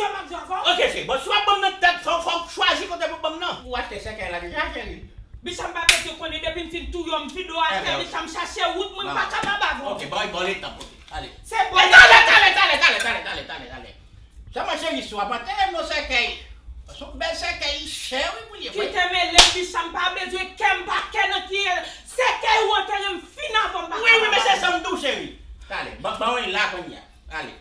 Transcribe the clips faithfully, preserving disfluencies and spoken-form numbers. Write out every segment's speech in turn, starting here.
M ap jwe avè w. Ok, cheri. Bon, si w ap ban m nan tèt, fò, fò w chwazi kote pou ban m nan. Ou achte sèkèy la deja, cheri? Bicha, m pa bezwen konnen, depi m fin touye w, m vide w atè, bicha, m chache wout mwen, m pa kapab avè w. Ok, bon, bon, letan, ok. Ale. Se bon. Talè, talè, talè, talè, talè, talè, talè, talè. Sèlman, cheri, si w ap antere m nan sèkèy. Paske w bèl sèkèy, li chè, wi, pou l ye, wi. Kite mele m, bicha, m pa bezwen kè, m pa kè nan ki sèkèy ou antere m fin avè m, m pa kapab avè w. Wi, wi, men se sa m di w, cheri. Talè, ban, ban mwen la kounye a. Ale.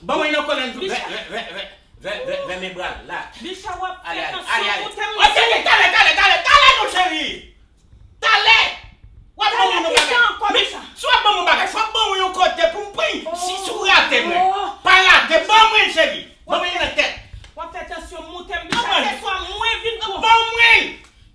Ban mwen yon kolòn vè, vè, vè, vè, vè, vè, vè men bral la. Bicha, w ap fè tansyon moute m. Ok, ok, talè, talè, talè, talè, non, cheri. Talè. W ap ban mwen yon bagay. Men, si w ap ban mwen yon bagay, fò w ban mwen yon kote pou m pran. Si, si w rate mwen, pa rate, ban mwen, cheri. Ban mwen nan tèt. W ap fè tansyon moute m, bicha, se swa mwen vin pran. Ban mwen.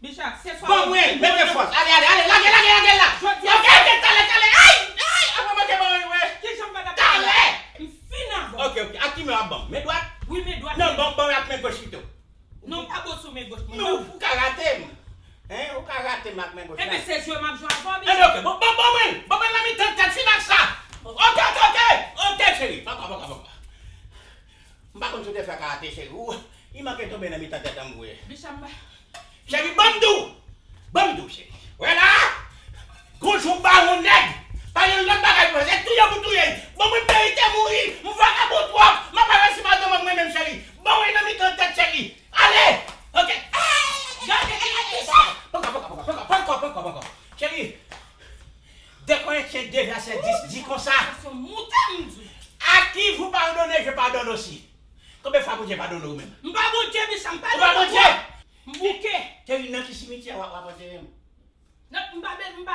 Bicha, se swa. Ban mwen, mete fòs. Ale, ale, ale, lage, lage, lage la. Ok, ok, talè, talè. Ay, ay, apa manke ban mwen, wè. Kijan m pa ta. Talè. M fin avè w. Ok, ok, ak ki men w ap ban m? Men dwat? Wi, men dwat. Non, ban, ban mwen ak men goch pito. Non, m pa bon sou men goch mwen, non. Ou ka rate m. Hein, ou ka rate m ak men goch la. Enben, se jwe m ap jwe avè w, bicha. Enben, ok, bon, bon, ban mwen, ban mwen nan mitan tèt, fin ak sa. Ok, ok, ok, ok, cheri. Papa, papa, papa. M pa konn si w te fè karate, cheri. Ou, li manke tonbe nan mitan tèt an m vre. Bicha, m pa. Cheri, ban m di w. Ban m di w, cheri. Wè la, gon jou m pa yon nèg. Pa gen lòt bagay pou fè. Se touye pou touye. Bon, mwen merite mouri. M vakabon twòp. M ap al ansanm ak manman mwen menm, cheri. Ban mwen nan mitan tèt, cheri. Ale. Ok. Gade, gade, gade sa. Poko, poko, poko, poko, poko, poko, poko. Cheri, de Korentyen de vèsè dis di konsa. Sa se moute m di w. À qui vous pardonnez, je pardonne aussi. Konbyen fwa Bondye padone w menm? M pa Bondye, bicha, m padone w. Ou pa Bondye? M bouke. Te vin nan ki simityè w ap, w ap antere m? Non, m pa, m pa,